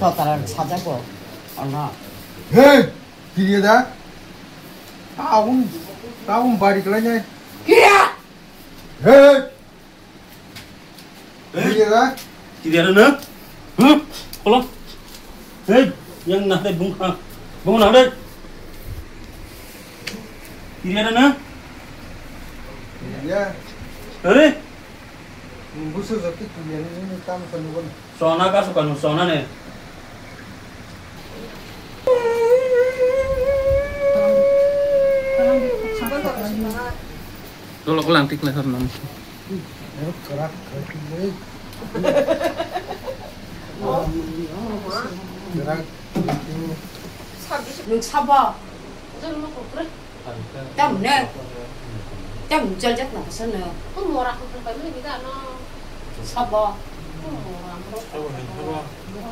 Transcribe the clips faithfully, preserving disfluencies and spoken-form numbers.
Total sajago. Ono. Hey! Kiriya da? Taun, taun bari kalai nai. Kiriya! Hey! Kiriya da? Kiriya da na? Huh? Kolo? Hey! Yang na dai bung ha. Bung na dai. Kiriya da na? Kiriya. Hey! Busu jati kiriya ni tam kanu. Sona ka sukanu sona ne. Dolo ko lang tik le sar nam. Kerak. Nwng sabo. Tam ne. Tam jal jak na sa ne. Ko mora ko pai mani bida no. Sabo.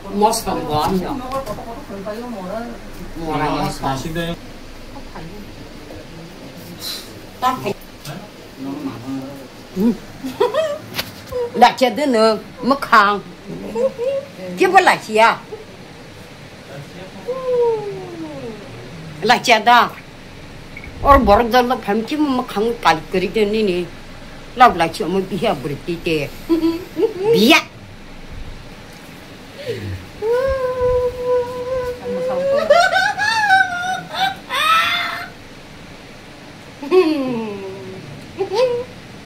Mos ka go am yo. Mora mos ka. Ta pai. La che de ne, ma khang. Ki ba la chi ya. Lachiya da. Or borok jol da phaim chim ma khang kali kari de nini. Lab lachiya ma biya briti te. Biya.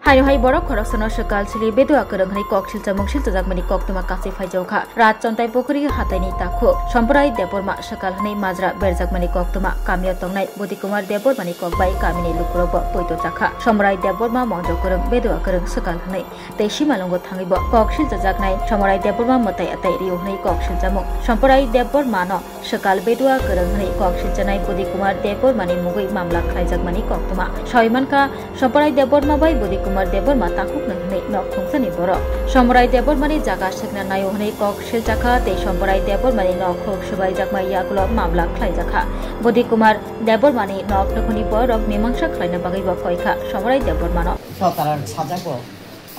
Haino hai borok khoroksano swkal sili bedua kwrwng hwnwi kok silchamung silchajakmani koktwma kasui phaijakha. Rat Chontai Pukhuri hataini takhu Somporai Debbarma swkal hwnwi majra berjakmani koktwma kamio tongnai Budi Kumar Debbarmani kokbai kamini lukurokbo poito chakha. Somporai Debbarma monjo kwrwng bedua kwrwng swkal hwnwi tei simalwngo thangwibo kok silchajaknai Somporai Debbarma mwtai atai rio hwnwi kok silchamung. Somporai Debbarmano swkal bedua kwrwng hwnwi kok silchanai Budi Kumar Debbarmani mungwi mamla khlaijakmani koktwma. Sawi mankha, Somporai Debbarma bai Budi Kumar Debbarma takhuknwi hwnwi nok khungsani borok. Somporai Debbarmani jaga sekna naio hwnwi kok silchakha tei Somporai Debbarmani nok khuk swbaijakma yagulo mamla khlaijakha. Budi Kumar Debbarmani nok nukhungni borok mimangsa khlaina bagwibo koikha Somporai Debbarmano. Sotarar sajago,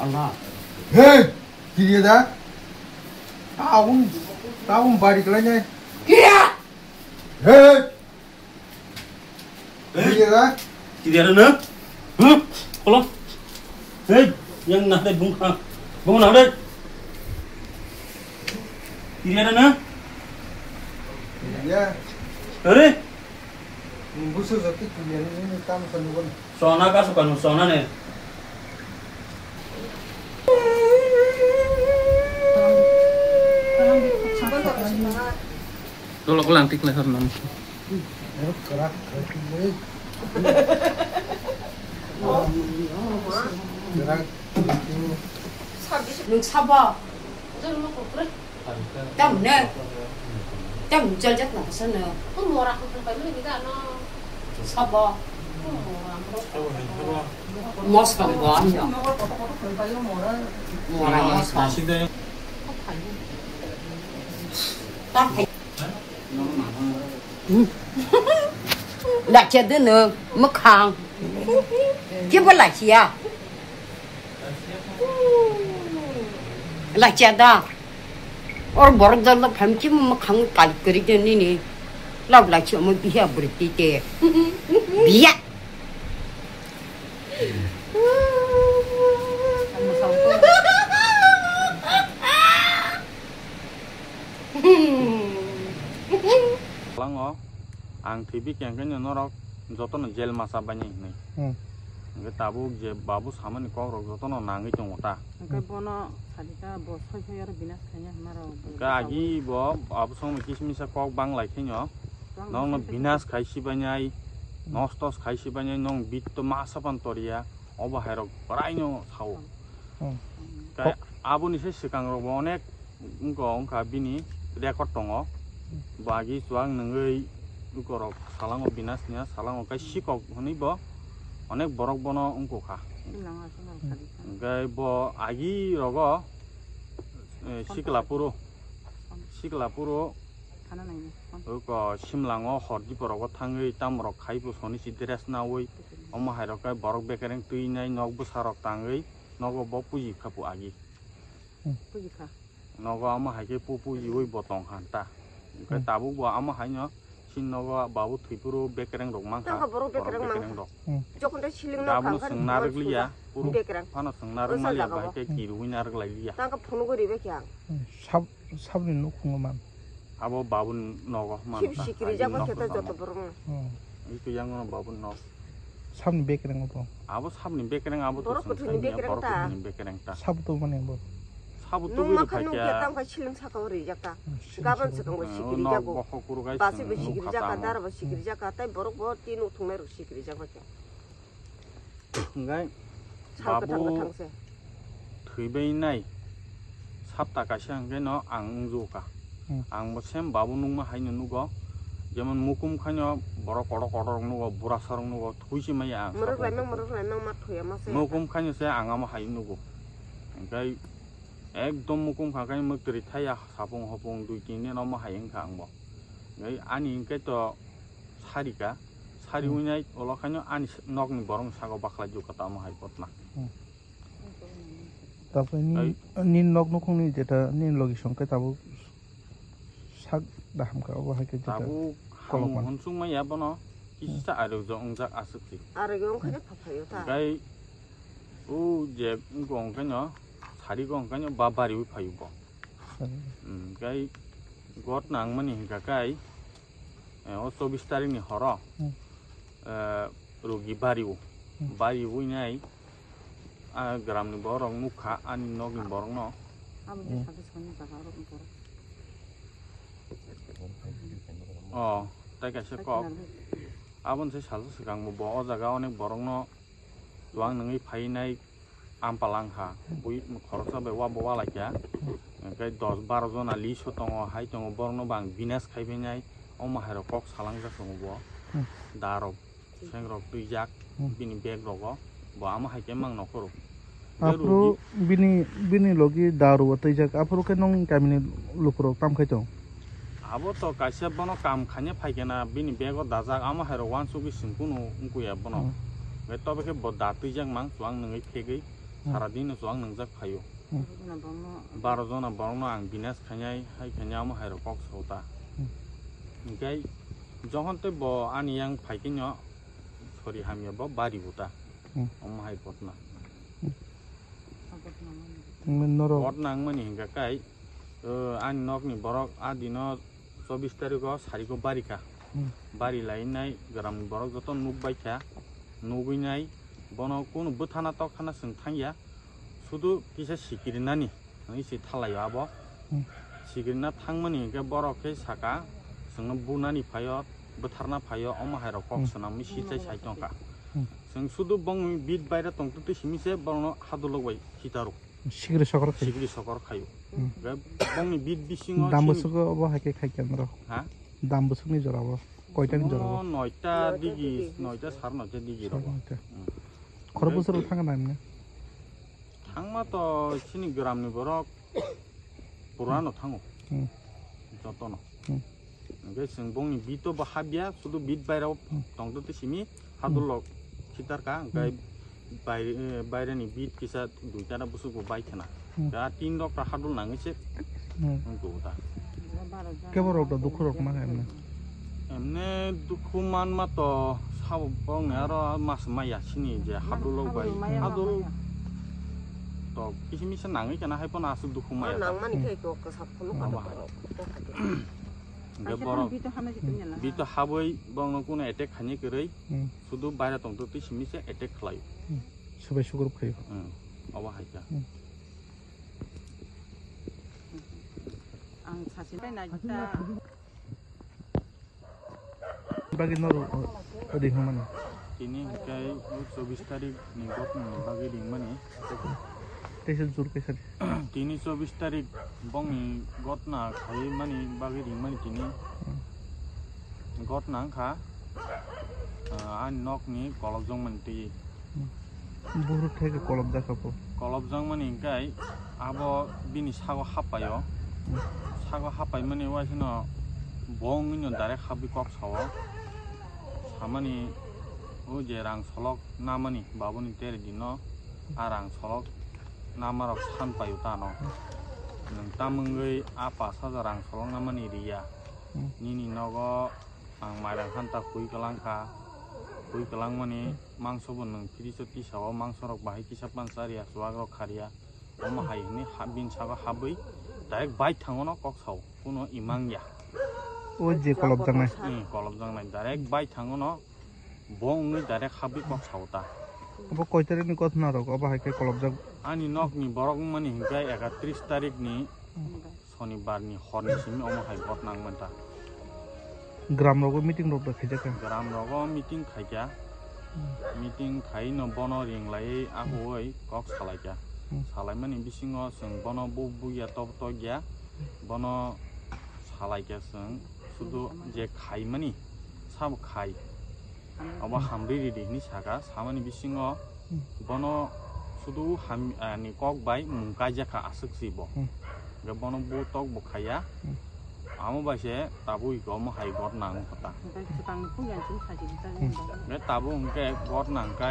ono. Hey! Kiriya da? Taun, taun bari kalai nai. Kiriya! Hey! Kiriya da? Kiriya da na? Huh? Kolo? Hey, yang na dai bung ha. Bung na dai. Kiriya da na? Kiriya. Are? Busu jati kiriya ni tam sanu. Sona ka sukanu sona ne. Dolo ko lang tik le sar nam. Kerak, kerak, kerak. Kerak. Nwng sabo. Tam ne. Tam jal jak na sa ne. Ko mora ko pai mani bida no. Sabo. Mos ka go am yo. Mora mos ka. Ta phai. Lachiya de ne, ma khang. Ki ba lachiya. Lachiya da. Or borok jol da phaim chim ma khang kali kari de nini. Lab lachiya ma biya briti te. Biya. Lango, ang thwibi kengkhe no norok jotono jail masa bainai hwnwi. Hmm. Hwnkhe tabuk je babu samani kokrok jotono nangwi tongo ta. Hwnkhe bono sadika bo soi soi aro binas khaina hwnaro. Hwnkhe agi bo babu songni kismisa kok banglai khaino. Nokno binas khai sibainai, nosto khai sibainai, nong bitto masa pan toriya, obo hairok bwraino sao. Hmm. Kai aboni se swkang rok bo onek wngko wngkha bini record tongo. Bo agi chuwak nungwi lukorok salango binas niya salango kai sikok hwnwi bo onek borok bono wngkokha. Hwnkhe bo agi rogo, eh, sikla puro, sikla puro Uko simlango hor diporogo thangwi tamrok khai bo soni si dress nawi omo hairok khe borok bekereng twi nai nok bwsarok tangwi nogo bo puji kha pu agi. Puji kha. Nogo amo hai khe pupu iwi bo tong kha ta. Hwnkhe Hmm. tabuk bo amo hai no chini nogo babu thwipuro bekereng rok man kha. Tangkha borok borok bekereng man kha. Bekereng rok. Hmm. Jokon tei siling no Gabono kangkha chwng narwk liya, suja. Puro Bekereng. Phano chwng narwk Osa maliya jaga bai bo. Khe kiruwi narwk lai liya. Tangkha phunugwi ri bai khe ang. Hmm. Sab, sabni nukhungo man. Abo babuni nogo man Sib ta. Sikiri jak Abo bai khe ta nok joto tamo. Borok no. Hmm. Ito yang no babuni nok. Sabni bekereng abo. Abo sabni bekereng abo to Borok chwng kuthuni sai niya, bekereng borok ta. Kuthuni bekereng ta. Sabo to mani bo. Sabo to Nung bini makha nung phai khe kya. Tang kha siling saka o rijak ta. Hmm, siling Gaban saka. Swkang bo Hmm, sikiri nok jago. Bokhok kuru gai Basi swng bo nukha sikiri jak ta ka, amo. Dara bo sikiri jak ka, tai borok bo tino thungnai rok sikiri jak bai khe. Hwnkhe Sal kwthang babu kwthang se. Thwibainai sapta kaisa hwnkhe no ang wngjuka. Hmm. Ang bo same babu nukma haino nugo. Jemon mukum khaino borok kotor kotor rok nugo, burasa rok nugo, thwi se maya ang Mwrwk sapung laimang, kupung. Mwrwk laimang ma thwi ama se. Mukum khaino se ang amo hai nugo. Hwnkhe ekdom mukum kha khe mwtwrwi thaya sapung hopung dui tin din omo hai wngkha ang bo. Hwnkhe ani hwnkhe to sarika. Sari Hmm. winai ulo khaino ani s-, nokni borokni saka bakhlai jukha tamo hai potna. Hmm. Tabuk ni, Ai. Ni nok nukhungni jeta ni logi song khe tabuk sak da hamkha obo hai khe jeta Tabuk kolok hamung man. Honsung maya bono Hmm. kisa arwk jo wngjak aswk si. Arwk wng khaino Hmm. phaphaio ta. Gai u je wngkha wngkhaino sari go wngkhaino ba bari wi phaio bo. Hmm. Hmm, gai got nangmani hingkha kai. Eh, o chobbish tarikh ni horo, Hmm. eh, rogi bari o. Hmm. Bari winai, ah, gram ni borok nukha, ani nok ni borok no. Abo je Hmm. saka saka ni jaga rok ni borok. Oh, tai kaisa Kaisa kok. Nang. Aboni se salsa swkang bo, bo o jaga onek borok no Chuang nungwi phainai ampala wngkha, bui khoroksa bai wabo walaikha, hwnkhe dos baro jona list o tongo, hai tongo, borokno bo ang binas khaibainai, omo hairok kok salangjak tongo bo, Hmm. da rok, seng rok twijak, Hmm. bini bag rogo, bo amo hai khe mang nokhoro. Aphuru bini, bini logi da rwo twijak, aphuru khe nong kamini lukurok tam khai tong? Abo to kaisa bono kam khaina phaikhe na bini bego dajak, amo hairok uansugwi chwng kunu wngkuya bono. Hmm. Hwnkhe tobo khe bo da twijak mang chuang nungwi phegwi Hmm. sara dino chuang nungjak phaio. Hmm. Baro jona borokno ang binas khainai, hai khainai amo hairok kok sao ta. Hmm. Hwnkhe jokhon tei bo ani yang phaikhe no sori hamya bo bari bo ta. Hmm. Omo hai ghotna. Hmm. Ghotna wngmani hingkha kai, o, ani nokni borok a dino chobbish tarikh o sariko barikha. Hmm. Bari lainai gramni borok joto nukbaikha, nugwinai bono kunu bwthana tokthana chwng thangya, sudu kisa sikirinani. Hwnwi se thalaio abo. Hmm. Sikirina thangmani hwnkhe borok khe saka, chwngno bunani phaio, bwtharna phaio, omo hairok kok Hmm. swnamwi sichai sai tongkha. Hmm. Chwng sudu bongni bit baira tongtwtwi simi se borokno hadulok bai khitarw. Sikiri sokor khai. Sikiri sokor khaio. Hmm. Hwnkhe bongni bit bisingo Dam sini bwswk obo hai khe khai khe norok. Ha? Dam bwswkni jora bo. Koitani jora bo? Mo noita digi, noita sar noita digi rogo. Sar noita. Hmm. Khorok bwswk rok thangna nang? Thangma to chini gramni borok purano thango. Hmm. Jotono. Hmm. Hwnkhe chwng bongni bit o bo habya, sudu bit bairao Hmm. tongtwtwi simi Hmm. hadulok khitarkha, hwnkhe Hmm. bai-, eh, bairani bit kisa duitara bwswk bo bai khna. Hmm. Da tin rok ta hadul nangwi se Hmm. wngkha da. Kebo rok da dukhu rok ma kha emne? Emne dukhu manma to sabo bongni aro mas maya sini je hadul rok bai. Hadul maya, hadul maya. To kisi misa nangwi khna hai phano aswk dukhu maya ta. Nangmani Hmm. khai to kwsa phunuk Abo kha hai. To. Hwnkhe Kaisa borok phano bito hamya se tongya la. Bito habwi borokno kuno attack khainai kwrwi, Hmm. sudu baira tongtwtwi simi se attack khlai. Hmm. Swbai sugruk khaio. Hmm. Obo hai kha. Hmm. Ang sachi bai nai ta. Bagwi norok, uh, ri hwnmani. Tini hwnkhe o chobbish tarikh ni ghotna ni bagwi ringmani. Teisa jur kaisa. Tini chobbish tarikh bongni ghotna khaiwi mani bagwi ringmani tini. Hmm. Ghotna wngkha, ah, ani nokni kolok jongmani twi. Hmm. Buhruk theke kolop jakha po. Kolop jakmani hwnkhe abo bini sago hapaio. Hmm. Sago hapaimani waisano bo wngwino direct habwi kok sao. Samani o je rang solok namani babuni tere dino a rang solok namarok san paio tano. Nwng tamungwi a pash hajar rang solongna mani riya. Hmm. Nini nogo ang mairang hanta hui kwlang kha. Hui kwlangmani mangso bo nwng fridge o tisao, mangso rok bahai kisa pansa riya, chuwak rok kha riya. Omo hai hwnwi ha-, bini saka habwi direct bike thangono kok sao, kuno imang ya. O je kolopjaknai. Hmm, kolopjaknai. Direct bike thangono bo wngwi direct habwi kok sao ta. Obo koi tarikni ghotona rok, obo hai khe kolopjak? Ani nokni borok wngmani hinkhe ekatris tarikni Sonibarni horni simi omo hai ghotona wngmanta. Gram rogo meeting rok da khaijak kha? Gram rogo meeting khaikha. Hmm. Meeting khaino bono ringlaiwi ahuoi kok salaikha. Hmm. Salaimani bisingo chwng bono bu bugya tok tok ya. Bono salaikha chwng sudu je khaimani sabo khai. Abo hamri ridi hini saka, samani bisingo Hmm. bono sudu ham-, ani kok bai mung kaijak kha aswk si bo. Hmm. Hwnkhe bono bu tok bo khaiya. Hmm. Amo bai se tabuk iko omo hai ghotona wng kha ta. Hwnkhe swkang ni puila chini khachi di ta Hmm. wng kha. Hwnkhe tabuk hwnkhe ghotona hwnkhe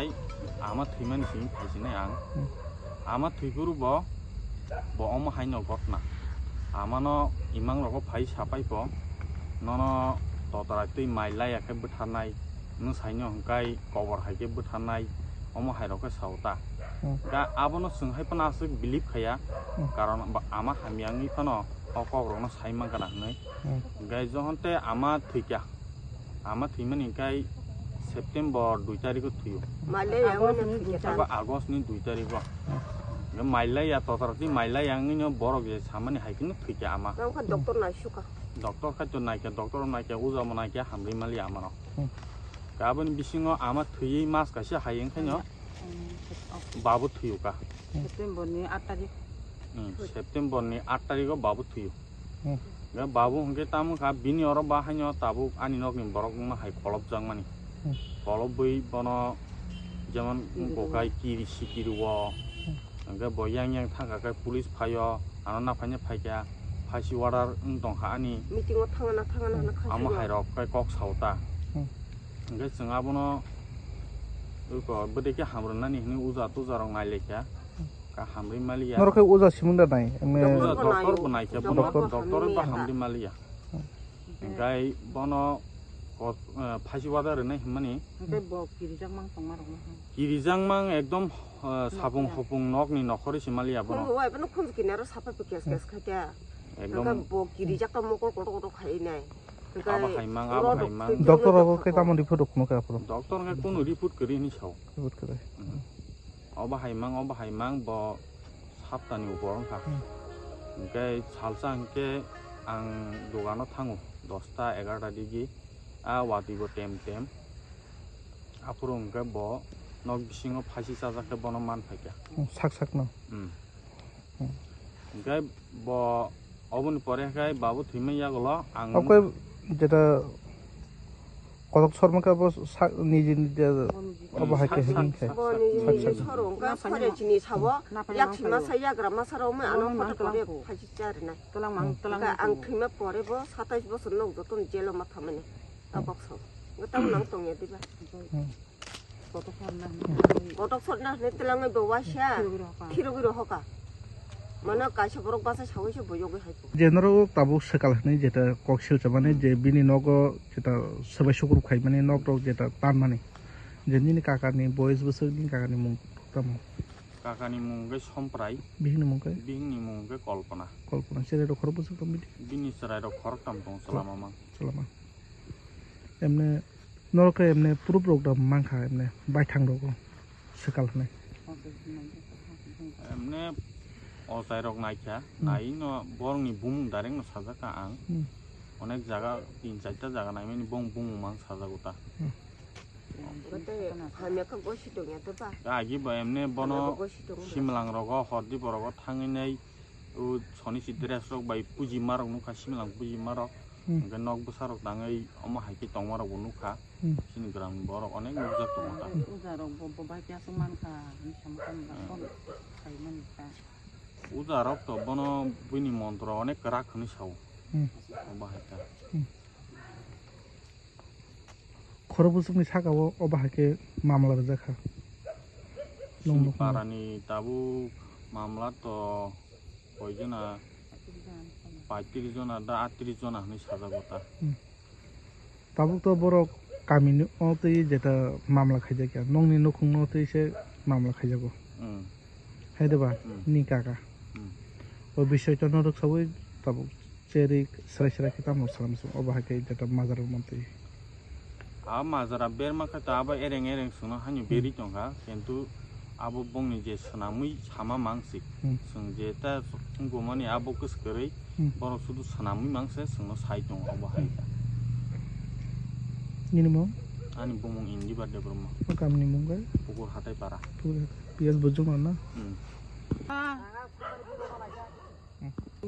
ama thwimani simi phaisinai ang. Hmm. Ama thwiphuru bo, bo omo haino ghotona. Amano imang rogo phai sapai pho, nono totara twi mai laiya khe bwtharnai, nwsaino hwnkhe kobor hai khe bwtharnai, omo hai rok khe sao ta. Hmm. Ga abono chwng hai phano aswk believe khaiya, Hmm. karon ba-, ama hamya wngwi phano o kok rokno sai mankha na hwnwi. Hmm. Hwnkhe johon tei ama thwikha. Ama thwimani hwnkhe September dui tarikho thwio. Male August ni dui tarikho. Abo August ni dui tarikho. Hwnkhe mailaiya, totara twi mailaiya wngwino borok je samani hai kheno thwikha ama. Tamo kha doctor naisukha. Doctor khai to naikha, doctor naikha, uja bo naikha, hamrwi maliya amano. Hmm. Aboni bisingo ama thwiwi mas kaisa hai wngkhaino Hmm. babu thwio ka. September ni aat tarik. Hmm, September ni aat tarikho babu thwio. Hmm. Ga babu hwnkhe tamo kha bini oro bahaino tabuk ani nokni borok wngma hai kolopjakmani. Hmm. Kolopwi bono jemon Kiri wngkha rwo. Kai kiri sikiri o. Hmm. Hwnkhe bo yang yang thangkha khe police phaio, ano naphaina phaikha, phaisi order wng tongkha ani. Meeting o thangna thangna hwnna kha Amo siro. Hai rok kai kok sao ta. Hmm. Hwnkhe chwng abono uko bwdekhe hamrwnani hwnwi uja tuja rok nailaikha. Hmm. Ka hamrwi maliya. Norok khe uja simung da nai? Emne Doctor Uja bo nai, doctor bo naikhe doctor bono, bo doctor hamrwi ba nai. Hamrwi maliya. Hmm. Hwnkhe bono kot-, eh, phaisi order rwnai hwnmani. Hwnkhe bo kirijak mang tongma rokno. Kirijak mang ekdom, eh, sapung hopung nokni nokhorwi se maliya bono. Khunju wai bono khunju kinaro sapai bo kes kes khaikha. Ekdom. Hwnkhe bo kirijak tong mokol kotor kotor khai nai. Hwnkhe abo hai mang, abo hai mang. Doctor rogo khe tamo report rok phunukha aphuru? Doctor hwnkhe kunu report kwrwi hinwi sao. Report kwrwi. Hmm. Obo hai mang, obo hai mang, bo saptani upor wngkha. Hmm. Hwnkhe salsa hwnkhe ang dogano thango, dosta egarota digi, a watwi bo tem tem. Aphuru hwnkhe bo nok bisingo phaisi chajak khe bono man phaikha. Hmm, sak sakno. Hmm. Hmm. Hwnkhe bo oboni pore khe babu thwima yagulo ang Okhe jeta Kotok sorma khe bo sa-, niji niji obo hai khe hwn khe. Bo niji niji soro wngkha, sori chini sabo, yak si masa yagra masa rok ma ano photo kore phaisi charinai. Hwnkhe ang thwima pore bo satais bosor nok joto ni jail o ma thamani. Tabok sao. Hwnkhe tamo nang tongya diba? Hmm. Kotok sotna hwnwi twlangwi bo waisa khirogwi rohoka. Mano kaisa borok bachai sawi se bo yogwi hai kho. Je norok tabuk swkal hwnwi jeta kok silchamani je bini nogo jeta swbai sukrub khaimani nok rok jeta tanmani. Je nini kakani boyes bwswk nini kakani mung tamo? Kakani mung khe Somprai. Bihikni mung khe? Bihikni mung khe Kolpona. Kolpona. Cherai rok khorok bwswk tong bini? Bini cherai rok khoroktam tong chwla mama. Chwla ma. Emne norok khe emne proof rok da mankha emne baithang rogo swkal hwnwi. Emne ochai rok naikha, hmm, nai no borokni bumung direct no sajak kha ang. Hmm. Onek jaga tin charta jaga naimani bong bumung mang sajago ta. Hmm. Agi bo emne bono simlang rogo hordi borogo thangwi nai. O soni si dress rok bai puji ma rok nukha, similang puji ma rok. Hmm. Hwnkhe nok bwsa rok tangwi omo hai khe tongma rok bo nukha. Hmm. Chini gram ni borok onek nukjak tongo ta. Hmm. Uja rok bo, bo bai khe aswk mankha, hinwi sama tamo ba phone khaimani ta. Uja rok to bono bini montro onek kwrak hwnwi sao. Hmm. Obo hai khe. Hmm. Khorok bwswkni saka o, o bahai khe mamla rijak kha. Chini parani tabuk mamla to koijona Paitris jona da atris jona hinwi sajago ta. Hmm. Tabuk to borok kamini o twi jeta mamla khaijakya, nokni nukhungno twi se mamla khaijago. Hmm. Hai de ba? Hmm. Ni kaka. Hmm. O bisoi to norok sawi tabuk cheri srai srai khe tamo salam sung obo hai khe jeta majra mantwi. A majra berma khe to abo ereng ereng sungno haino Hmm. berwi tongkha, kintu abo bongni je swnamwi sama mangsik. Hmm. Chwng je ta wngkukmani abo kwswk kwrwi Hmm. borok sudu swnamwi mangse chwngno sai tongo obo hai kha. Nini mung? Ani bumung Indiba Debbarma. O kamni mung khe? Pukur Hatai Para. Pukur Hatai. P S Bujuma na? Hmm.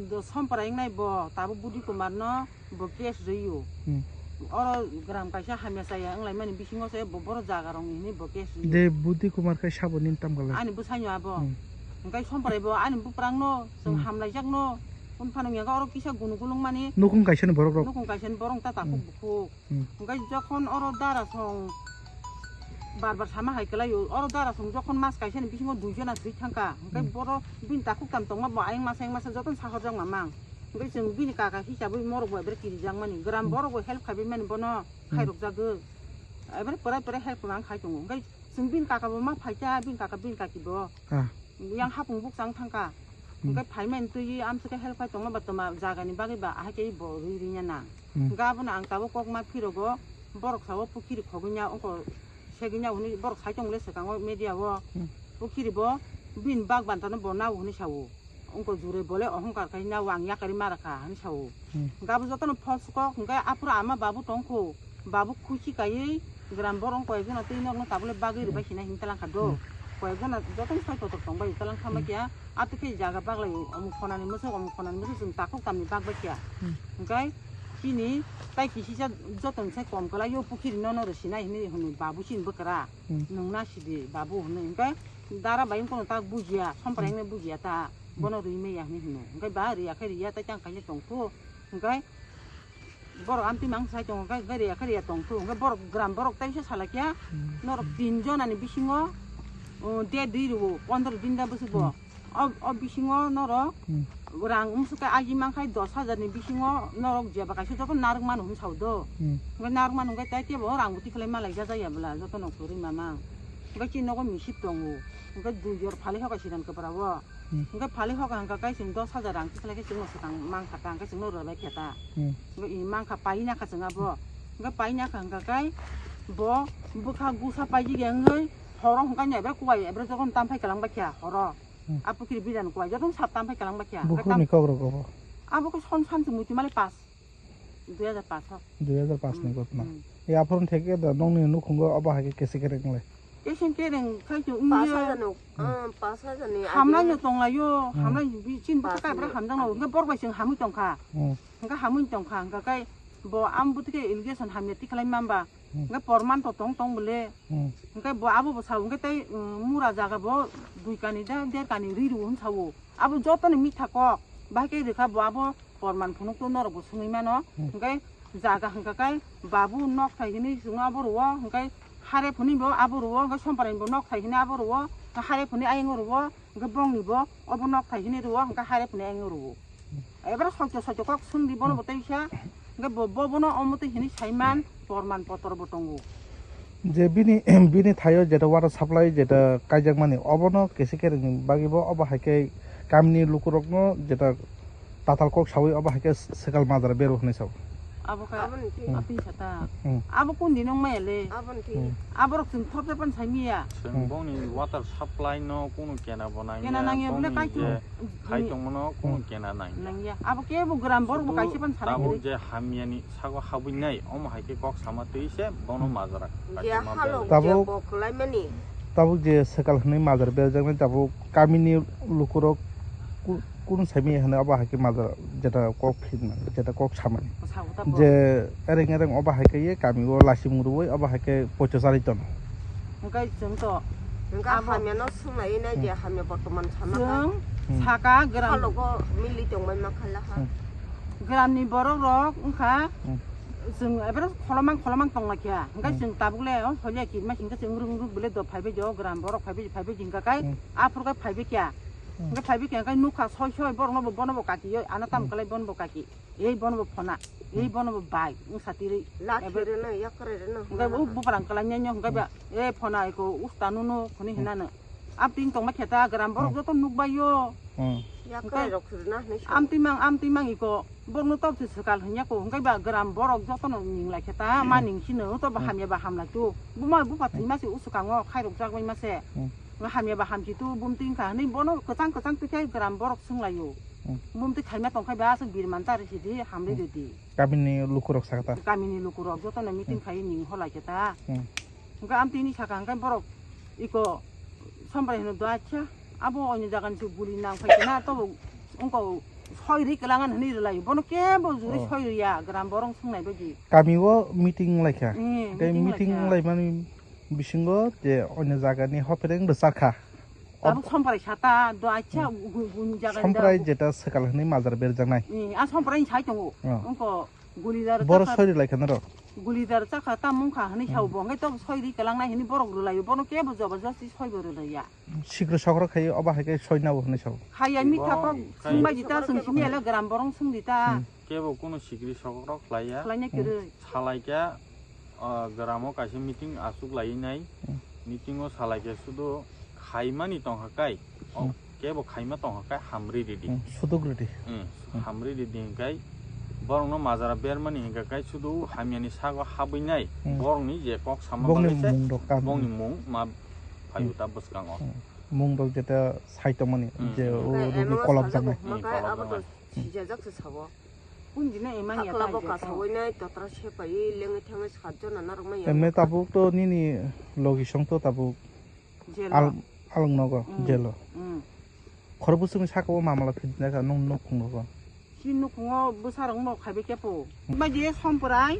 Do sompra wngnai bo, tabuk Budi Kumar no bo case rwio. Hmm. Oro gram kaisa hamya chaya wnglaimani bisingo se bo boro jaga rong hini bo case rwio. De Budi Kumar kai sabo nin tam galai. Ani bwsaino abo. Hmm. Hwnkhe somprai bo ani buprang no, chwng Hmm. hamlaijak no, phone phano wngya oro kisa gunu gulung mani. Nukung kaisa ni borok rok. Nukung kaisa ni borok ta takhuk Hmm. bukhuk. Hmm. Hwnkhe jokhon oro dara song bar bar sama hai kwlaio, oro dara song jokhon mas kaisa ni bisingo dui jona thwi thangkha, hwnkhe Hmm. boro bini takhuk tam tongma bo ayang masa ayang masa jotono sahorjak mamang. Hwnkhe chwng bini kaka hisabwi morok bo ebere kirijak mani, gram Hmm. borok bo help khaibai mani bono Hmm. khairok jagwi. Ebere pore pore help mang khai tongo, hwnkhe chwng bini kaka bo ma phaikha, bini kaka bini kaki bo. Ah. Yang hapung bukchang thangkha. Hmm. Hwnkhe phaimani twi amswkhe help khai tongma ba toma jagani bagwi ba ahai khe bo rwi rwnya nang. Hmm. Hwnkhe abono ang tabuk kokma phirogo, borok sao pukhiri khogwinnya wngkha, segwinnya hwnwi borok sai tongmole swkango media o. Hmm. Pukhiri bo bini bak bantano bo nao hwnwi sao. Wngkha jure bole ohongkar khai nao ang yakarwi mara kha hwnwi sao. Hmm. Hwnkhe abo jotono false kok, hwnkhe aphuru ama babu tongkho. Babu khuchi kaiwi gram borok koyekjona twi nokno tabule bagwi rwbai Hmm. sinai hinwi talangkha do. Hmm. Koyekjona jotono sai kotor tongbai talangkha Hmm. maikya, atwkhe jaga baglai omo khonani mwswk, omo khonani mwswk chwng takhuk tamni bagbaikya. Hmm. Hwnkhe chini tai kisisa jotono sai kom kwlaio pukhiri nono rw sinai hinwi hwnwi babu chini bwkra. Hmm. Nwng nasidi babu hwnwi hwnkhe dara bai wngkhono ta bujiya, somprai Hmm. wngni bujiya ta, Hmm. bono rwi manya hinwi hwno. Hwnkhe ba rwya khe rwya tai chang kaisa tongkho. Hwnkhe borok amtwi mang sai tongo, hwnkhe gari ya, gari ya tong thu, hwnkhe borok gram borok teisa salai khe, Hmm. norok tin jona ni bisingo, uh, de dui rwo, pondro din da bwswk bo. Hmm. O, o bisingo norok Hmm. rang umsuk khe agi mang khai dos hajar ni bisingo norok jeba kaisa joto narwk mano hwn sao do. Hmm. Hwnkhe narwk mano hwnkhe tai kebo rang bo tikhlai ma lai ja jaya bwla joto no kwrwi mama. Hwnkhe chini nogo misip tongo, hwnkhe dui jor phali hokai sidan kwpra o. Hmm. Hwnkhe phali hoka hwnkha khe chwng dos hajar rang tikhlai khe chwngno swkang mankha ta, hwnkhe chwngno rwlai khe ta. Hmm. Hwnkhe i mankha paina kha chwng abo. Hwnkhe paina kha hwnkha khe bo bwkha gusa paijak ya wngwi horo hwnkha ni ebe kuwai ebe jotono tamphai kwlangbai kha horo. Hmm. A pukhiri bidano kuwai jotono sap tamphai kwlangbai kha. Hwnkhe Bukhurni tam-, kokrok obo? Abo khe son samsung muitu mali pas. Dui hajar paanch o. Dui hajar paanch ni Hmm, ghotona. Hmm. E aphuru theke da nokni nukhungo obo hai khe kesi kereng le. Kesi kereng khai to Paanch hajar wngya. No, Hmm. Ah, paanch hajar ni Hamlai no agini. Tonglaio, Hmm. Hamlai ni bi-, chini bwkha Paanch kai bwrwi ni hamjak no, agi. Hwnkhe borok bai chwng hamwi tongkha. Hmm. Hwnkhe hamwi tongkha, hwnkhe kai bo am bwtwi khe allegation hamya tikhlai mamba. Hmm. Hwnkhe porman to tong tong bole. Hmm. Hwnkhe bo abo bo sao, hwnkhe tei, um, mura jaga bo dui kani da, der kani rwi rwo hwn sao. Abo joto ni mitha kok, bahai khe rwkha bo abo. Porman phunuk to norok bo swngwi mano. Hmm. Hwnkhe jaga hwnkha khe babu nok thai hwnwi chwngno abo rwo, hwnkhe hare phunwi bo abo rwo, hwnkhe somprai bo nok thai hwnwi abo rwo, hare phunwi ayang rwo, hwnkhe bongni bo obo nok thai hwnwi rwo, hwnkhe hare phunwi ayang rwo. Hmm. Ebra sotyo sotyo kok swngdi bono Hmm. bo teisa, hwnkhe bo, bo bono omo twi hwnwi saiman, porman potor bo tongo. Je bini, bini thaio jeta water supply jeta kaijakmani, obono kesi kerengni bagwi bo obo hai khe kamini lukurokno jeta tatal kok sawi obo hai khe swkal majra beru hwnwi sao. Abo kha Aboni khe. Hmm. Apni sata. Hmm. Abo kun din wng maya le? Aboni khe. Hmm. Aborok chwng thopjak pan sai miya. Chwng Hmm. bongni water supply no kunu kena bo nangya. Kena nangya bole bongni kaitu. Je khai tongmano kunu Hmm. kena nangya. Nangya. Abo kebo gram borok bo Sudu kaisa pan salai tabuk kiri. Je hamyani sago habwi nai, omo hai khe kok sama twi se bono Hmm. majra. Je kaisa ma halok berajak. Tabuk je bo kwlaimani. Tabuk je swkal hwnwi majra berajaknai tabuk kamini lukurok ku-, kunu saimanya hwnwi abo hai khe majra jeta kok phinmani, jeta kok samani. Sago ta bo. Je ereng ereng obo hai khe ye kami o lasimung rwui obo hai khe poicha chari tono. Hwnkhe chwng to Hwnkhe abo hamyano swnglaiwi nai di, hamya bortoman sama kha. Chwng Hmm. saka gram Halogo mili tongbai ma khala ha. Hmm. Gramni borok rok wngkha Hmm. chwng ebero kholomang kholomang tong laikha. Hwnkhe Hmm. chwng tabuk le o holia kirima hwnkhe chwng rung rung bole do phaibai jo gram borok phaibai phaibai hwnkha kai Hmm. aphuru kai phaibai kya. Hmm. Hwnkhe phaibi khe hwnkhe nukha soi soi borokno bo, bono bo kaki yo, ano tam Hmm. kwlai bono bo kaki. Ei bono bo phona, ei Hmm. bono bo bai, wngsa tiri. Lak Ebe- khirino, yak khirino. Hwnkhe bo buprang kwlai nai no, hwnkhe ba, Hmm. "E phona iko usta nuno," hwnwi Hmm. hinano. Amtwing tongma khe ta gram borok Hmm. joto nukbai yo. Hmm. Yak Hwnkhe khirok khirina hwnwi sa. Amtwimang, amtwimang iko borokno tok se swkal hwnya ko, hwnkhe ba gram borok jotono ning lai khe ta, ma Hmm. ning sino, to ba Hmm. hamya ba hamlai tu. Buma bupa Hmm. thwima se uswkango khairok jak bai ma se. Hmm. Hamya ba hamchi tu bumtwing kha hwnwi bono kwchang kwchang twi khe gram borok swng lai o. Hmm. Bumtwi khaima tong khe ba aswk birman ta rw sidi hamri Hmm. rw di. Kamini lukurok sakha ta? Kamini lukurok jotono meeting Hmm. khai ning holai khe ta. Hmm. Hwnkhe amtwini saka hwnkhe borok iko Somprai hino do acha abo onyo jagani se guli nang phai khe na tobo wngko soi ri kwlangan hwnwi rwlai bono kebo juri Oh. soi rwya gram borok swng nai bagwi. Kami o meeting lai kha. Hmm, Tei meeting lai meeting kha. lai mani bisingo je onyo jagani hopereng rwchar kha. Tabuk Somprai sata do acha Hmm. gu-, gun jaga Somprai da. Jeta swkal hwnwi majra berjaknai. Hmm, a Somprai ni sai tongo. Oh. Wngko gulidar Boro chakha, soi ri lai kha norok. Gulidar chakha ta mungkha hwnwi sao Hmm. bo. Hwnkhe to soi ri kwlangnai hwnwi borok rwlaio. Bono kebo jobor josti soi bo rwlaiya. Sikri sokrok khai obo hai khe soi nabo hwnwi sao. Khaya mitha Bo kok khai- swngbai di ta, swng simi ele gram borong swng di ta. Hmm. Kebo kuno sikri sokrok khlaiya. Khlaina Hmm. kwrwi. Salai khe, ah, gramo kaisa meeting aswk lai nai. Hmm. Meeting o salai khe sudu khaimani tongkha kai. O Hmm. kebo khaima tongkha kai hamri ridi. Hmm. Suduk ridi. Hmm. Hmm. Hamri ridi hwnkhe borokno majra bermani hwnkha kai sudu hamyani sago habwi nai. Hmm. Borokni je kok sama Bongni bagwi se mung rok kam. Bongni mung ma phaio Hmm. ta bwskango. Hmm. Mung rok jeta sai tongmani Hmm. je Hmm. o Hwnkhe rugwi emo kolok sajak jaknai. Hmm, makai kolok abo to jaknai. Sijajak se sabo. Kun jina emang ya Hakla ta bo jeta. Kasawai nai totra sepai lengwi thangwi sat jona narwkmai ya. Emne tabuk to nini logisong to tabuk Jelo. Al-, along nogo, Mm. jelo. Mm. Khorok bwswkni saka o mamala phidinai kha nung nukhung rogo. Si nukhungo bwsarok no khaibai khe po. Mm. Bai je Somprai,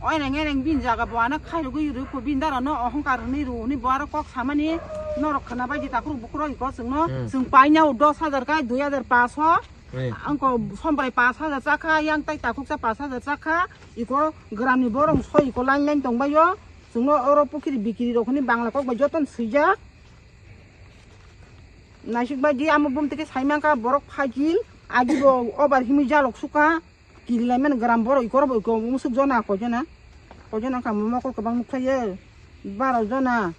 oireng ereng bini jaga bo ano khairogwi rwkho bini dara no ohongkar hwnwi rw hwnwi bo aro kok samani norok khwna bai je takhuk bukhuk rok iko chwngno Mm. chwng paina o dos hajar kai dui hajar paso. Hey. Angko Somprai pash hajar chakha, yang tai takhuksa pash hajar chakha, iko gramni borok soi iko line line tongbaio, chwngno oro pukhiri bikiri rok hwnwi bangla kok bai jotono swijak. Naisik bai di amo bumtwi khe saimankha borok phaijil, agi bo obar himwi jalok sukha, kirilaimani gram borok iko oro bo iko musuk jona koi jona, koi jona wngkha mokol kwbang nukthaiyo. Baro jona,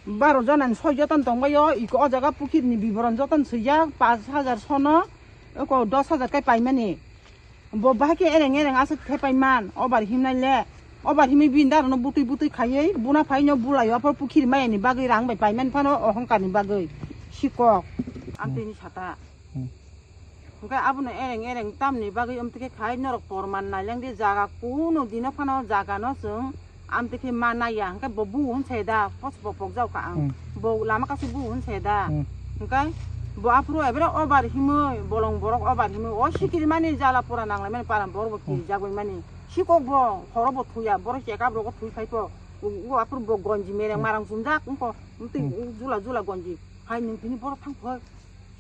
baro jona ni soi joton tongbaio, iko o jaga pukhiri ni biboron joton swijak, pash hajar sono, oko dos hajar kai paimani. Bo bahai khe ereng ereng aswk khe paiman, obar himnai le. Obar himwi bini daro no butwi butwi khaiwi, buna phai no bulaio, aphor pukhiri maya ni bagwi rang bai paiman phano ohongkar ni bagwi. Sikok. Amtwi ni sata. Hmm. Hwnkhe abono ereng ereng tamni bagwi amtwi khe khai norok porman nailangdi jaga kuno dino phano jaga no chwng amtwi khe ma naiya hwnkhe bo bu hwn se da poch bo pokjak kha ang Hmm. bo lama kasu bu hwn se da Hmm. hwnkhe bo aphuru ebere obar himwi bolong borok obar himwi o sikiri mani jala pura nanglaimani para borok bo Hmm. Kirijak bai mani sikok bo horo bo thuya borok chekap rogo thui phai po u aphuru bo gonji mereng Hmm. Marang chumjak wngkho amtwi Hmm. U jula jula gonji hai nwng tini borok thang phai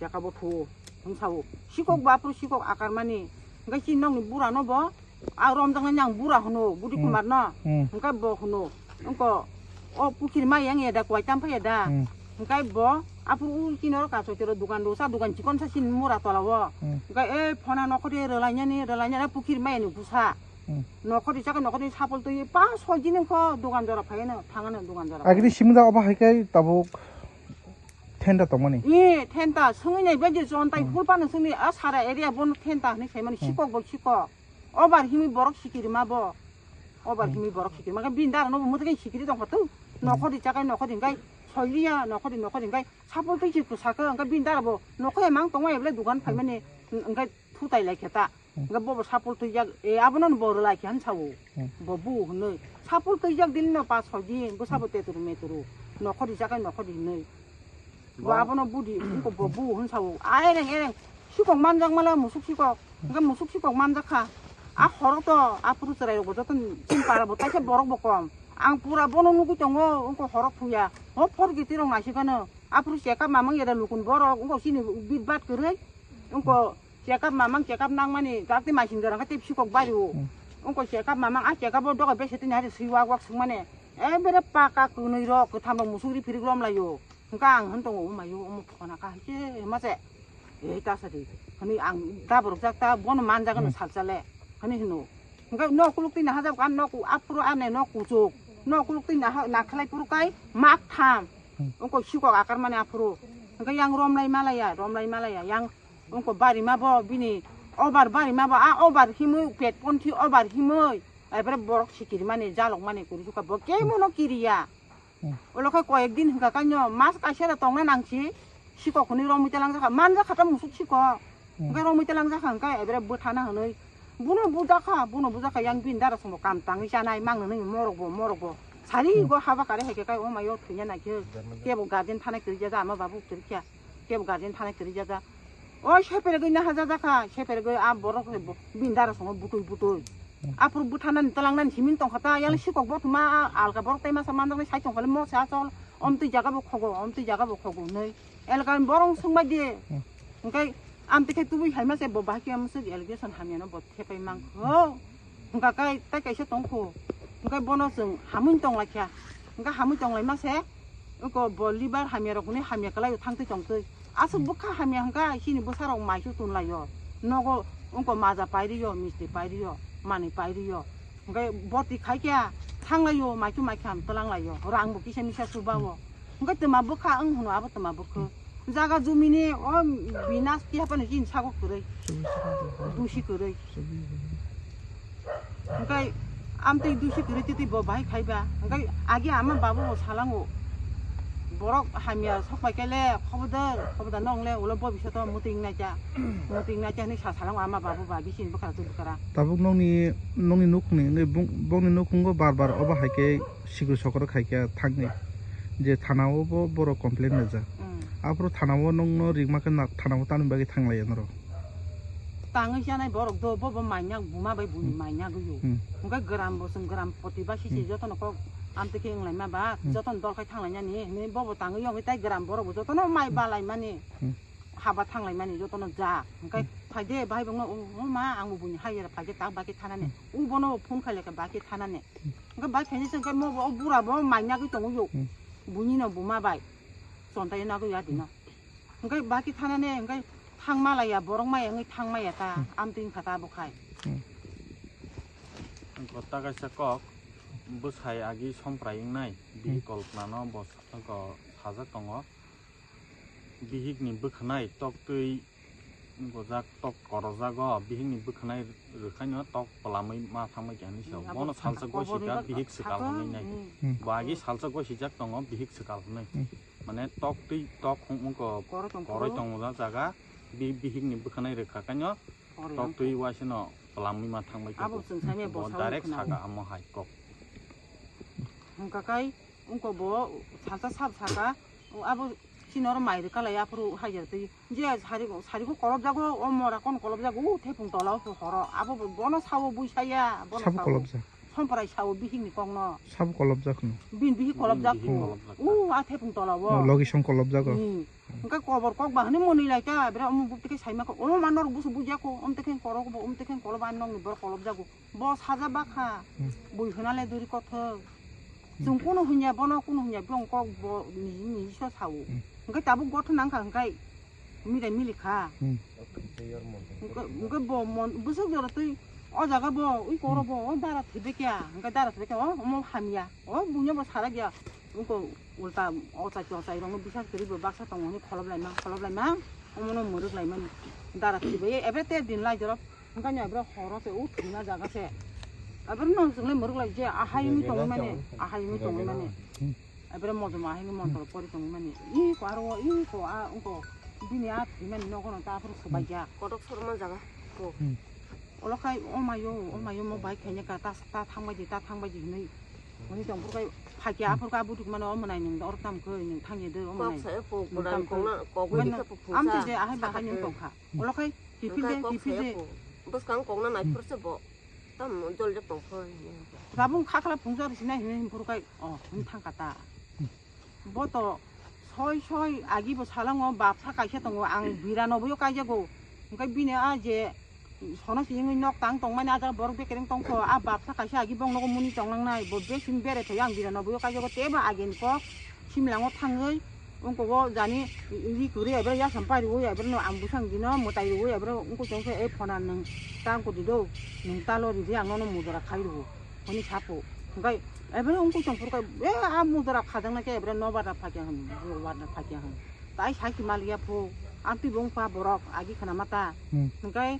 chekap bo thuo. Hwnkhe sao, sikok bo aphuru sikok akarmani. Hwnkhe chini nokni bura no bo, a romjaknani ang bura hwno, Budi Hmm. Kumar no. Hmm. Hwnkhe bo hwno, wngkho, o pukhiri maya wngya da, kuai tam phaiya da. Hmm. Hwnkhe bo, aphuru u chini oro kaso chero dogan rwsa, dogan chikon sa chini mura tola o. Hmm. Hwnkhe e phona nokhordi rwlainani, rwlainani pukhiri maya ni busa. Hmm. Nokhordi chakhe nokhordi sapol twi pa soi din wngkho, dogan jora phaiya no, thangano dogan jora. Agini phaiya. Simida obo hai khe tabuk Thenda tongmani? Ee, thenda. Swngwi nai bai je jontai Hmm. phul phano swngwi a sara area bono thenda hinwi saimani Hmm. Sikok bo sikok. Obar himwi borok sikirima bo. Obar Hmm. Himwi borok sikirima khe bini dara no bo mwtai sikiri tongkha tu. Hmm. Nokhordi chakai nokhordi hwnkhe soiliya nokhordi nokhordi hwnkhe sapul twi si kwsa khe hwnkhe bini dara bo nokho emang tongmani bwle dogan Hmm. Phaimani hwnkhe thutai lai khe ta. Hmm. Hwnkhe bobo sapul twijak, e, abono bo rwlai khe hwn sao. Hmm. Bo bu hwnwi. Sapul twijak din no pas soi din, bwsa bo teturu meturu. Nokhordi chakai nokhordi hwnwi. Bo Bo- abono budi, wngkha bo bu hwn sao. A ereng ereng. Sikok manjak mala musuk sikok. Hwnkhe musuk sikok manjak kha. A horo to, a puru chwrai rok bo joto chini para bo taisa borok bo kom. Ang pura bono nugwi tongo, wngkha horo thuya. Ho phor giti rok naisik ano. A puru chekap mamang yada lukun borok, wngkha chini bit bat kwrwi. Wngkha Chekap mamang chekap nangmani, dakti masing jora khe tei sikok bario. Hmm. Wngkha chekap mamang, a chekap o doga bese tini hari sui wak wak swngmani. Ebere paka kwnwi rok, kwtham rok musuk ri phirik lom laio. Hwnkha ang hwn tongo, umaio, omo phona ka hai se, hima se. Ei ta sa di. Hani ang da borok jak ta bono man jaga no Hmm. sal chale. Hani hino. Hingke no kuluk twi naha jak an no ku aphuru ane no kuchuk. No kuluk twi naha na khlai phuru kai mak tham. Hmm. Ungko sikok akar mani aphuru. Hingke yang romlai malaya, romlai malaya. Yang ungko bari ma bo bini obar bari ma bo a obar himui pet ponthi obar himui. Ebere borok sikiri mani jalok mani kuri suka bo kemono kiriya. Hmm. Olo khe koyek din hwnkha khe no mas kaisa da tongna nangsi sikok hwnwi romwi talang jakha man jakha ta musuk sikok. Hmm. Hwnkhe romwi talang jakha hwnkhe ebere bwthana hwnwi buno bujakha buno bujakha yang bini dara somo kam tangwi chanai mang nwnwi morok bo morok bo sari Hmm. go haba kare hai khe kai o mayo thwina nai khe kebo guardian thana kwrwi jaja ama babu kwrwi kha kebo guardian thana kwrwi jaja. O seperegwi naha jajakha, seperegwi a borok bini dara songo butui butui. Aphuru bwthanani twlangnani siming tongkha ta, yang Hmm. sikok bo thuma a alka borok tai masa manjaknai sai tongkhale mo se achol, omtwi jaga bo khogo, omtwi jaga bo khogo hinwi. Elka borok swngbai di. Hmm. Hwnkhe amtwi khe tubui hai mase bo bahai khe amswk allegation hamyano bo thepai mankho. Hwnkha khe tai kaisa tongkho. Hwnkhe bono chwng hamwi tonglaikha. Hwnkhe hamwi tonglaima se, oko bo liver hamya rok hwnwi hamya kwlaio thangtwi tongtwi. Aswk bwkha hamya hwnkha chini bwsa rok mai se tunlaio. Nogo oko maja pairiyo, misti pairiyo, manwi pairiyo. Hwnkhe boti khaikha thanglaio, maichu maikha twlanglaio. Rang bo kisa misa subao. Hwnkhe twma bwkha wng hwno abo twma bwkha. Jaga jumini o binas tiya phano chini sago kwrwi. Dusi kwrwi. Hwnkhe amtwi dusi kwrwi twi twi bo bahai khaiba. Hwnkhe agi ama babu bo salango. Borok hamya sokpai kele khobodar, khobodar nongle ulo bo bisato muting naikha. Muting naikha hinwi sa salango ama babu ba bisi bwkha twi bwkha. Tabuk nokni, nokni nukhungni, bongni nukhungo bar bar obo hai khe sikri sokro khaikha thangni. Je thana o bo borok complain rijak. Mm. Aphuru thana o nokno ringma khe na thana o tamni bagwi thanglaiya norok. Tangwi chanai borok do bo bo mainya buma bai buni Hmm. mainya gwi. Hmm. Hwnkhe gram bo chwng gram poti ba sisi Hmm. jotono kok amtwi khe wnglaima ba Hmm. jotono dol khai thanglainani hinwi bo bo tangwi yongwi tai gram borok bo jotono mai Hmm. balaimani. Hmm. Haba thanglaimani jotono ja hwnkhe Hmm. phaide bahai bongno o o ma ang bo buni hai era phaide tak baki thanani. Hmm. U bono phone khai lekha baki thanani. Hmm. Hwnkhe bai khaini se hwnkhe mo bo o bura bo mainya gwi tongo yo. Hmm. Buni no buma bai. Chontai na gwi ya dino. Hwnkhe baki thanane, hwnkhe thangma laiya, borok maya wngwi thangmaya ta, Hmm. amtwi wngkha ta abo khai. Hmm. Wngkha ta kaisa kok, bwsai agi somprai wngnai, Hmm. bihik kolpnano bo sa-, wngkha sajak tongo. Bihikni bwkhanai toktwi gojak, tok korokjago, bihikni bwkhanai rwkhaino tok pwlamwi ma thangbai kha hinwi sao. Hmm, abo Bono saka salsa kobor gosika, ni bihik swkal sakha, hwnwi nai. Hmm. Hmm. Bo agi salsa gosijak tongo, bihik swkal hwnwi. Hmm. Mane tok twi tok hung wngkha koroi tong koroi koro. Tongmani jaga bi-, bihikni bwkhanai rwkha kaino koroi tok twi waisano pwlamwi ma thangbai kha. Abo bo. Chwng saimaya bo bosao direct khna saka amo hai kok. Hwnkha kai wngkha bo salsa sab saka abo chini oro mai rwkha lai aphuru haiya twi je sari sari kho kolobjago o mora kon kolobjago o thepung tola o horo abo bo bono sao buisaya bono sabo sao. Kolobjak. Somprai sao bihikni kokno. Sabo kolobjak no. Bin bihik kolobjak. Bihik ko. Kolobjak. U a thepung tola o. O logi song kolobjak o. Hmm. Hwnkhe kobor kok ba hwnwi mwnwi lai kha bere omo buk tike saima kha omo ma norok busu bujia ko om tike korok bo om tike kolob ani nokni borok kolobjago bo saja bakha. Hmm. Bui hwnale duri kothok. Hmm. Chwng kunu hwnya bono kunu hwnya biyong kok bo niji niji so sao. Hmm. Hwnkhe tabuk gotho nangkha hwnkhe. Mirai mili kha. Hmm. Hwnkhe, hwnkhe bo mon, bwswk jora twi o jaga bo, ui koro bo, o dara thwibai kya, hwnkhe dara thwibai kya, o omo hamya, o buino bo sarak ya, wngkha ulta ochai tochai rokno bisas kwrwi bo baksa tongo hwnwi kholob laima, kholob laima, omono mwrwk laimani. Dara thwibai, ebe ter din lai jorok, hwnkhe no ebe horo se, o thwina jaga se, ebe no chwng lai mwrwk lai je, ahai wngwi tongwi mani, ahai wngwi tongwi mani. Hmm. Ebere mojoma haino montro pori tongwi mani. Iko aro o, iko a, ungko bini a thwimani nogono ta aphuru swbaijak. Kotok sorma jaga. Ko. Hmm. Olo khai o mayo, o mayo mo bai khaina ka ta, ta thangbai di, ta thangbai di hinui. Hwnwi tong phuru khai phakya aphuru ka butuk mano o mwnai nwng oro tam khoi nwng thangya de o mwnai. Kok sayo kok nwng budai tam khoi. Kok na, kok Mano, wngkha phu phu amte sa. Je ahai bahai nwng tongkha. Hmm. Olo khai kipil de, kipil de. Bwskang kok na nai phuru se bo. Tam jol jok tong phoi. Tabung khakla phungsa risi nai hinui phuru kai, oh, hwn thang kata. Bo to soi soi agi bo salango bapsa kaisa tongo, ang biranoboyo kaijago. Hwnkhe bini a je sono siyengwi nok tang tongmani a jaga borok bekereng tongkho, a bapsa kaisa agi bong nogo muni tonglangnai, bo bek simi bere thaiyo ang biranoboyo kaijago, teibo ageni kok simlango thangwi Wngkok o jani ri kwrwi aibra yasam pai rwo, aibra no ang bwsang dino mwtai rwo, aibra wngkok chong khe, "E phona nwng ta wngkok di do, nwng ta lo ridi, ang nono mujora khai rwo," hwnwi sa phu. Hwnkhe aibra wngkok chong phuru khe, "E a mujora khajak na khe aibra no barna phakya hwn, bo barna phakya hwn." Tai sai ki maliya phu, ang twi bo wngkha borok agi khna mata. Hmm. Hwnkhe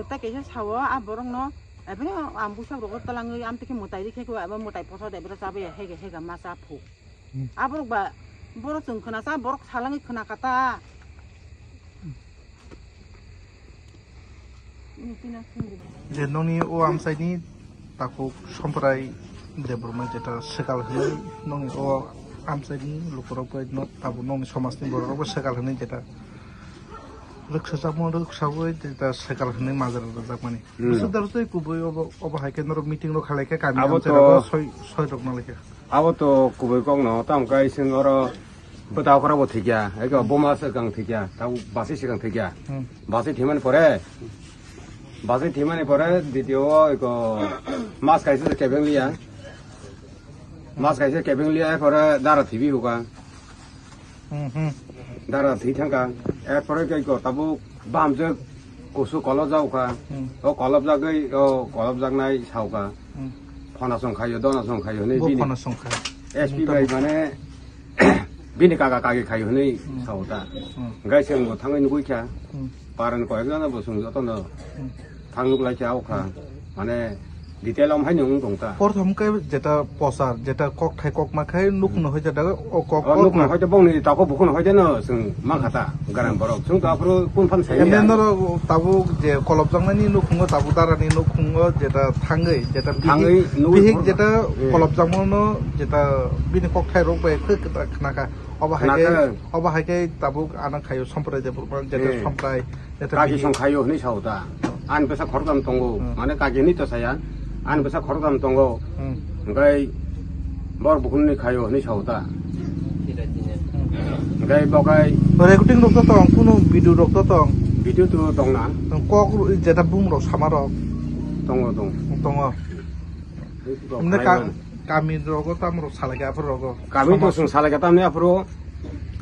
ta kaisa sao a borok no, aibra ang bwsak rogo twlangwi amtwi khe mwtai ri khe khe, aibra mwtai poso de aibra chabaya hega hega ma cha phu. Hmm. Aborok ba, borok chwng khna cha, borok salangwi khna kha ta. Je nokni o amchaini takhuk Somprai Debbarma jeta swkal hwnwi nokni o amchaini lukurok bai no tabuk nokni somajni bororok bai swkal hwnwi jeta rwksajakma rwksawi jeta swkal hwnwi majra rwjakmani. Hmm. Bwswk daro tei kubui obo, obo hai khe norok meeting rok khalai khe kami Abo amchai to rogo soi, soi rok nalai khe. Abo to kubui kok no, tamo khe chwng oro bwta okra bo thikya, eko boma swkang thikya, tamo basi swkang thikya. Hmm. Basi thimani pore, basi thimani pore, ditio o eko mas kaisa se kebeng liya. Mas kaisa kebeng liya, pore dara thibi huka. Hmm, hmm. Dara thwi thangkha. Erpore khe ko tabuk bamjak kusu kolobjak kha. Hmm. O kolobjagwi, o kolobjaknai saukha. Hmm. Phona song khaio, dona song khaio hinwi Bo bini phona song kha. S P Nukta bai bo. Mane bini kaka kagi khaio hinwi Hmm. Sauta. Hmm. Gai se wngbo thangwi nugwi kha. Hmm. Paran koyekjano bo chwng jotono Hmm. Thang nuk lai kha, o kha. Mane, detail om haino wng tong ta. Porthom khe jeta pochar, jeta kok thai kok ma khai nuk no hoi jeta o kok O kok nuk no ma. Hoi de bongni tako bukhuk no hoi de no chwng ma kha ta, garam borok. Chwng to aphuru kun phan sai Ene ya. Noro tabuk je kolobjaknani nukhungo, tabuk darani nukhungo jeta thangwi, jeta Thangwi bihik, nugwi bihik phuru jeta Eh. Kolobjakmano jeta bini kok thai rok bai khe khna kha. Obo hai Khna khe, kha. Obo hai khe tabuk ano khaio Somprai de Burman, jeta Eh. Somprai. Kagi song khaio hinwi sao ta. Ani bwsa khoroktham tongo. Hmm. Mane kagi hinwi to saya. Ani bwsa khoroktham tongo. Hmm. Hwnkhe bor bukhukni khaio hinwi sao ta. Hmm. Hwnkhe bo khai Recording rok to tong, kuno video rok to tong. Video to tong na. Kok ru-, jeta bung rok sama rok. Tongo, tongo. Tongo. Kok Emne khlai ka-, mano. Kami rogo tamo rok salai khe aphuru rogo. Kami to Somaj- chwng salai khe tamni aphuru.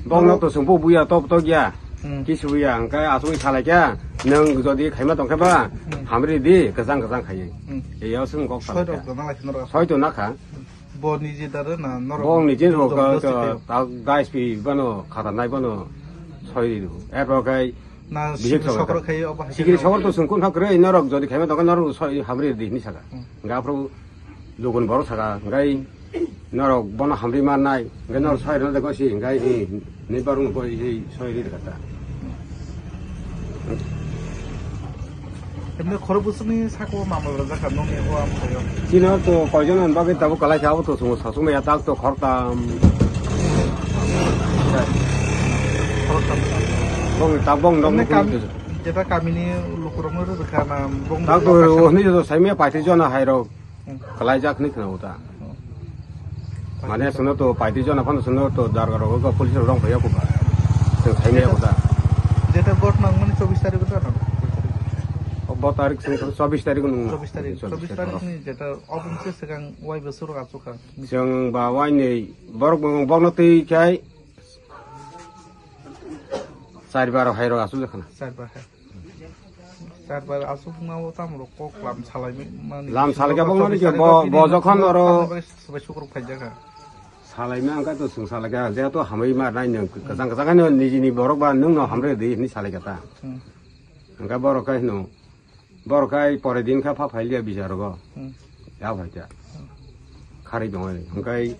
Bongno Oro- to chwng bo buya top to ya. Hmm. Kisu buya, hwnkhe asugwi salai khe, nwng jodi khaima tong khe ba, Hmm. Hamri di, kwchang kwchang khaiwi. Hmm. Eyo chwng kok salai Soi khe. Rok dona lai kheno rok. Soi to nakha. Bo niji dare na norok Bong ni jin rok jobor ta, josti ta, khayo. Ta, dais pi bano, khata nai bano, soi ri do. Erpor khai, Na bihik sikiri soi sokro kha. Khai, obo hai Sikiri khe sokro to sung kun phak re, norok jodi khaima tong khe norok soi Hamri di hinwi saka. Hmm. Hwnkhe aphuru Lugun borok saka, hwnkhe norok bono hamri mannai, hwnkhe norok soi rwna de gosi, hwnkhe, eh, ni barung go, eh, soi ri rwkha ta. Emne khoro bwswkni saka o mamla rwjak kha nokni o amchaio. Chini o to koijon ni bagwi tabuk kwlai kha, abo to chwng sasuk maya tak to khoroktham. Khoroktham. Bong tak bong nok Emne kam-, jeta kamini lukurokno rwjak kha na bong Tak to kaisa hwnwi to saimaya paithaijona hai rok. Hmm. Kwlaijak hinwi khna-o ta. Hmm. Mane chwngno to paitwi jona phano chwngno to darga rogo police rok rong phaiya kuba. Chwng khaimaya Jeta, kuda. Jeta vote nangmani chobbish tarikh o da na? O bo tarik chwng chobbish tarikh nung. Chobbish tarikh, chobbish tarikh ni jeta oboni se swkang wai bwswk rok achukha. Chwng ba wainwi borok bongno twi khai char bar hai rok achuk jakhana. Char bar hai. Char bar aswk wngma o tamo rok kok lam salai mani. Lam salai khe bongno ni bo, bo jokhon oro salai mani ang khe to chwng salai kha, jehetu hamwi ma nai nwng kwchang kwchang khe nijini borok ba nwng no hamre di hinwi salai kha ta. Hmm. Hwnkhe borok khe hino, borok khe pore din khe pha phai liya bichar rogo. Hmm. Ya phai kha. Kharwi tongwi hwnkhe